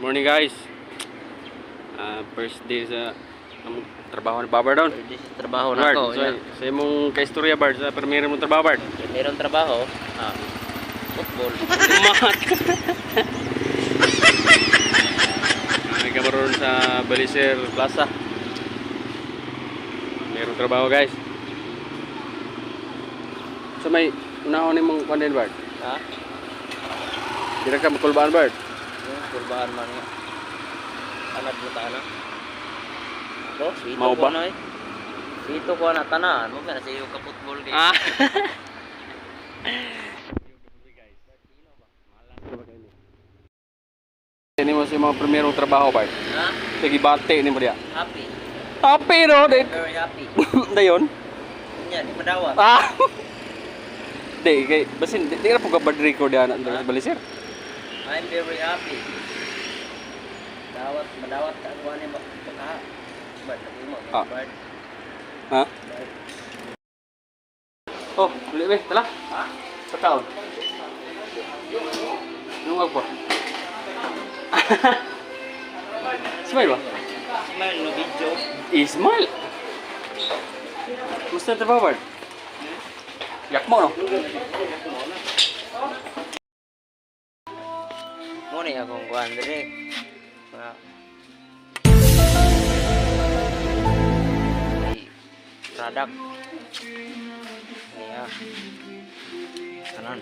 Morning, guys. First day sa among trabaho ni Baba doon. This is trabaho na Bard, ko. so, sa imong kaistorya, Bard, sa primero mong trabaho, Bard. Meron trabaho, football. Mat. May kabaron sa Baliser Plaza. Merong trabaho, guys. So may unahon nimong kuan din, Bard. Ha? Dira ka makulbaan, Bard. Yung kulbaan man nga. Anad mo ta na. Ako, sito Mao ko ba? na eh. Sito ko na tanan. Mo na sa iyo ka football kay. Ah. Ini mo sa mga primerong trabaho, Bard. Ha? Sige, bate ni mo diya. Happy. Happy no, day. Very happy. Dayon. Unya, di madawa. Ah. Di kay basin di ra po ka bad record diya na sa Baliser. I'm very happy. Dawat, madawat ka ako ani baka. Bad lagi mo. Ah. Bad. Ha? Bad. Oh, dili be, tala. Ha? Sa taon. Nungag po. Smile ba? Smile no video. Ismail. Kumusta ang trabaho, Bard? Yak mo, no? Mo ni akong kuan dire. Mga ay, product. Niya. Kanan.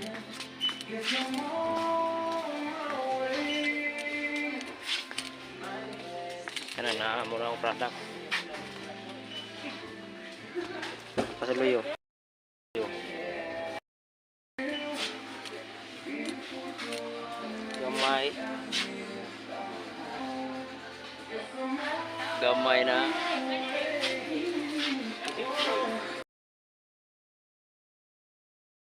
Kanan na mo na akong product. Pasaluyo. Yo. Gamay. Gamay na.